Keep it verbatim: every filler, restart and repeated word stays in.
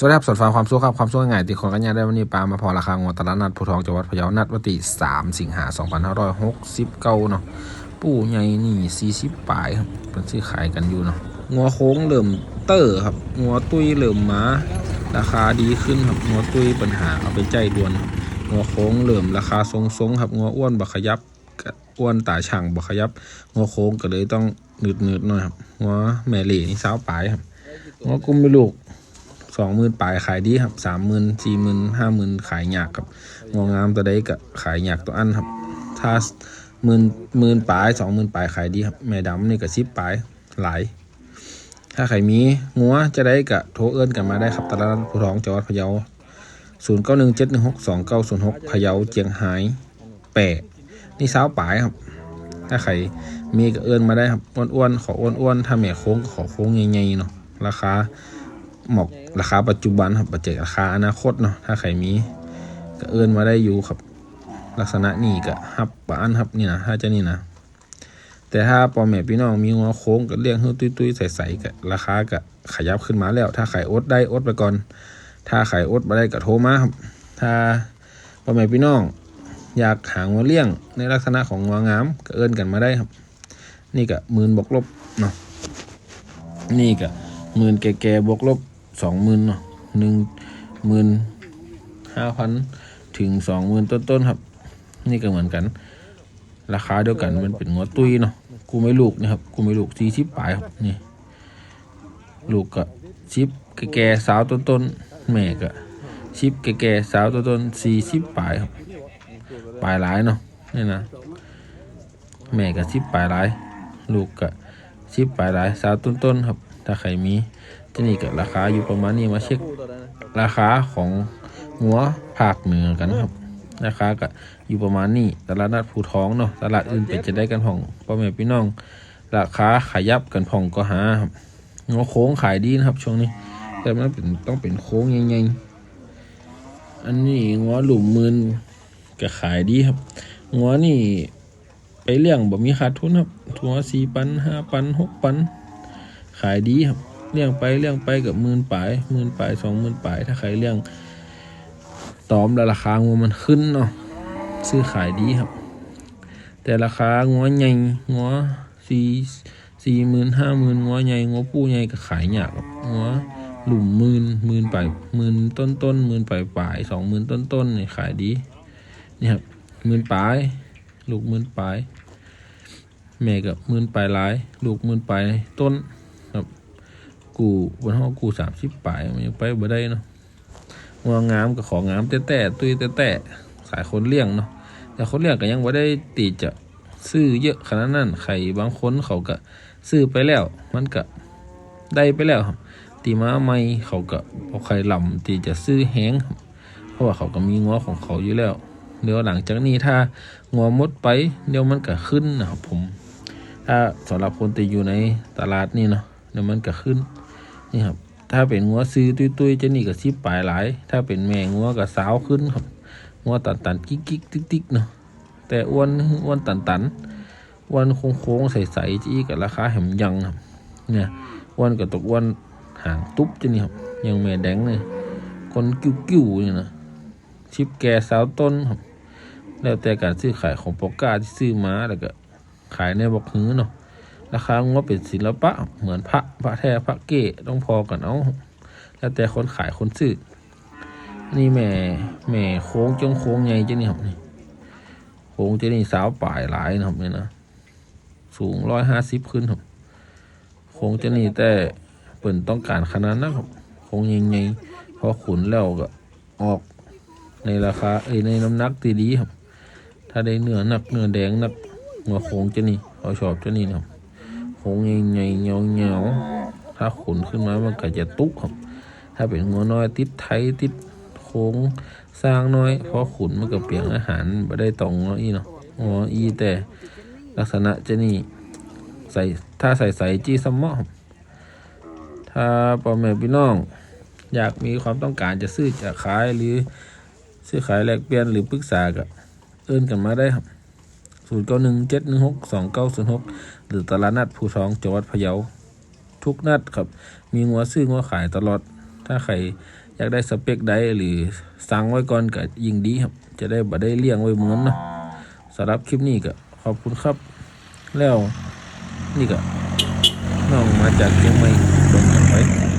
สวัสดีครับ สวนฟาร์มความสุขครับ ความสุขง่ายๆที่คนกันยากได้ วันนี้ปามาพอราคางัวตลาดนัดภูทองจังหวัดพะเยา นัดวันที่สามสิงหาสองพันห้าร้อยหกสิบเก้าเนาะ ผู้ใหญ่นี่สี่สิบปลายครับ เป็นซื้อขายกันอยู่เนาะ งัวโค้งเริ่มเตอร์ครับ งัวตุ้ยเริ่มมา ราคาดีขึ้นครับ งัวตุ้ยปัญหาเอาไปใจด่วน งัวโค้งเริ่มราคาทรงๆครับ งัวอ้วนบ่ขยับ ก็อ้วนตาช่างบ่ขยับ งัวโค้งก็เลยต้องหนืดๆหน่อยครับ งัวแม่เหล่นี่สาวปลายครับ งัวกุมแม่ลูกสองหมื่นปลายขายดีครับ สามหมื่น สี่หมื่น ห้าหมื่น ขายยากครับ งัวงามตัวใดก็ขายยากตัวอันครับ ถ้าหมื่น หมื่นปลาย สองหมื่นปลายขายดีครับ แม่ดำนี่ก็สิบปลายหลาย ถ้าใครมีงัวจะได้ก็โทรเอิ้นกันมาได้ครับ ตลาดนัดภูทองจังหวัดพะเยา ศูนย์เก้าหนึ่งเจ็ดหนึ่งหกสองเก้าศูนย์หก พะเยา เจียงฮาย แปะ นี่สาวปลายครับ ถ้าใครมีก็เอิ้นมาได้ครับ อ้วนๆ ขออ้วนๆ ถ้าแม่โค้งก็ขอโค้งใหญ่ๆเนาะ ราคาเหมาะ ราคาปัจจุบันครับ บ่แจ้งราคาอนาคตเนาะ ถ้าใครมีก็เอิ้นมาได้อยู่ครับ ลักษณะนี้ก็ฮับบ่อั้นครับ นี่นะ ถ้าจะนี่นะ แต่ถ้าพ่อแม่พี่น้องมีงัวโค้งก็เลี้ยงหื้อตุ้ยๆใสๆก็ราคาก็ขยับขึ้นมาแล้ว ถ้าใครอดได้อดไปก่อน ถ้าใครอดบ่ได้ก็โทรมาครับ ถ้าพ่อแม่พี่น้องอยากหางัวเลี้ยงในลักษณะของงัวงามก็เอิ้นกันมาได้ครับ นี่ก็หมื่นบวกลบเนาะ นี่ก็หมื่นแก่ๆบวกลบสองหมื่นเนาะ หนึ่งหมื่นห้าพันถึงสองหมื่นต้นๆครับ นี่ก็เหมือนกัน ราคาเดียวกัน มันเป็นงัวตุ้ยเนาะ กุมแม่ลูกนี่ครับ กุมแม่ลูกสี่สิบปลายครับ นี่ ลูกก็สิบแก่ๆสาวต้นๆ แม่ก็สิบแก่ๆสาวต้นๆ สี่สิบปลายครับ ปลายหลายเนาะ นี่นะ แม่ก็สิบปลายหลาย ลูกก็สิบปลายหลาย สาวต้นๆครับ ถ้าใครมี จะนี่ก็ราคาอยู่ประมาณนี้ มาเช็คราคาของงัวภาคเหนือกันครับ ราคาก็อยู่ประมาณนี้ ตลาดนัดภูทองเนาะ ตลาดอื่นเป็นจะได้กันของพ่อแม่พี่น้อง ราคาขยับกันพ่องก็หาครับ งัวโค้งขายดีนะครับ ช่วงนี้ แต่มันเป็น ต้องเป็นโค้งใหญ่ๆ อันนี้งัวหลุมหมื่นก็ขายดีครับ งัวนี่ไปเลี้ยงบ่มีขาดทุนครับ งัวสี่ปัน ห้าปัน หกปัน ขายดีครับ เลี้ยงไปเลี้ยงไปก็หมื่นปลาย หมื่นปลาย สองหมื่นปลาย ถ้าใครเลี้ยงตอมแล้วราคางัวมันขึ้นเนาะ ซื้อขายดีครับ แต่ราคางัวใหญ่ งัวสี่ สี่หมื่น ห้าหมื่น งัวใหญ่ งัวผู้ใหญ่ก็ขายยากครับ งัวหลุมหมื่น หมื่นปลาย หมื่นต้นๆ หมื่นปลายๆ สองหมื่นต้นๆนี่ขายดี นี่ครับ หมื่นปลาย ลูกหมื่นปลาย แม่ก็หมื่นปลายหลาย ลูกหมื่นปลายต้นครับ กู้ บนห้องกู้สามสิบปลาย มันยังไปบ่ได้เนาะ งัวงามก็ของามแต๊ๆ ตุ้ยแต๊ๆ สายคนเลี้ยงเนาะ แต่คนเลี้ยงก็ยังบ่ได้ตีจะซื้อเยอะขนาดนั้น ใครบางคนเขาก็ซื้อไปแล้ว มันก็ได้ไปแล้วครับ ตีมาใหม่เขาก็บ่ใครลำตีจะซื้อแฮงครับ เพราะว่าเขาก็มีงัวของเขาอยู่แล้ว เดี๋ยวหลังจากนี้ถ้างัวหมดไป เดี๋ยวมันก็ขึ้นนะครับผม ถ้าสำหรับคนที่อยู่ในตลาดนี่เนาะ เดี๋ยวมันก็ขึ้น นี่ครับ ถ้าเป็นงัวซื้อตุ้ยๆจะนี่ก็สิบปลายหลาย ถ้าเป็นแม่งัวก็สาวขึ้นครับ งัวตันๆ กิกๆ ติ๊กๆเนาะ แต่อ้วน อ้วนตันๆ อ้วนโค้งๆ ใสๆ จะอีกกับราคาแหมยังครับ เนี่ย อ้วนกับตกอ้วนหางตุ๊บจะนี่ครับ ยังแม่แดงเนี่ย คนกิ้วๆนี่นะ สิบแก่สาวต้นครับ แล้วแต่การซื้อขายของปอก้าที่ซื้อมา แล้วก็ขายในบักหื้อเนาะ ราคางัวเป็นศิลปะ เหมือนพระ พระแท้พระเก้ต้องพอกันเอา แล้วแต่คนขายคนซื้อ นี่แม่ แม่โค้งจงโค้งใหญ่จะนี่ครับ นี่ โค้งจะนี่สาวปลายหลายนะครับ นี่นะ สูงร้อยห้าสิบขึ้นครับ โค้งจะนี่แต่เปิ่นต้องการขนาดนั้นครับ โค้งใหญ่ๆ พอขุนแล้วก็ออกในราคา เอ้ย ในน้ำหนักที่ดีครับ ถ้าได้เนื้อหนัก เนื้อแดงหนัก งัวโค้งจะนี่ เขาชอบจะนี่นะครับ โค้งใหญ่ๆ เงาๆ ถ้าขุนขึ้นมามันก็จะตุ๊กครับ ถ้าเป็นงัวน้อยติดไถติดโค้งสร้างน้อย พอขุนมันก็เปลี่ยนอาหารบ่ได้ตองงัวอี้เนาะ งัวอี้แต่ลักษณะจะนี่ ใส่ ถ้าใส่ใส่จี้ซ้ำเมาะครับ ถ้าพ่อแม่พี่น้องอยากมีความต้องการจะซื้อจะขาย หรือซื้อขายแลกเปลี่ยนหรือปรึกษาก็เอิ้นกันมาได้ครับ ศูนย์เก้าหนึ่งเจ็ดหนึ่งหกสองเก้าศูนย์หก หรือตลาดนัดภูทองจังหวัดพะเยา ทุกนัดครับ มีงัวซื้องัวขายตลอด โท ถ้าใครอยากได้สเปคใดหรือสั่งไว้ก่อนก็ยิ่งดีครับ จะได้บ่ได้เลี่ยงไว้มื้อนั้นเนาะ สำหรับคลิปนี้ก็ขอบคุณครับ แล้วนี่ก็น้องมาจากเชียงใหม่ เบิ่งกันไป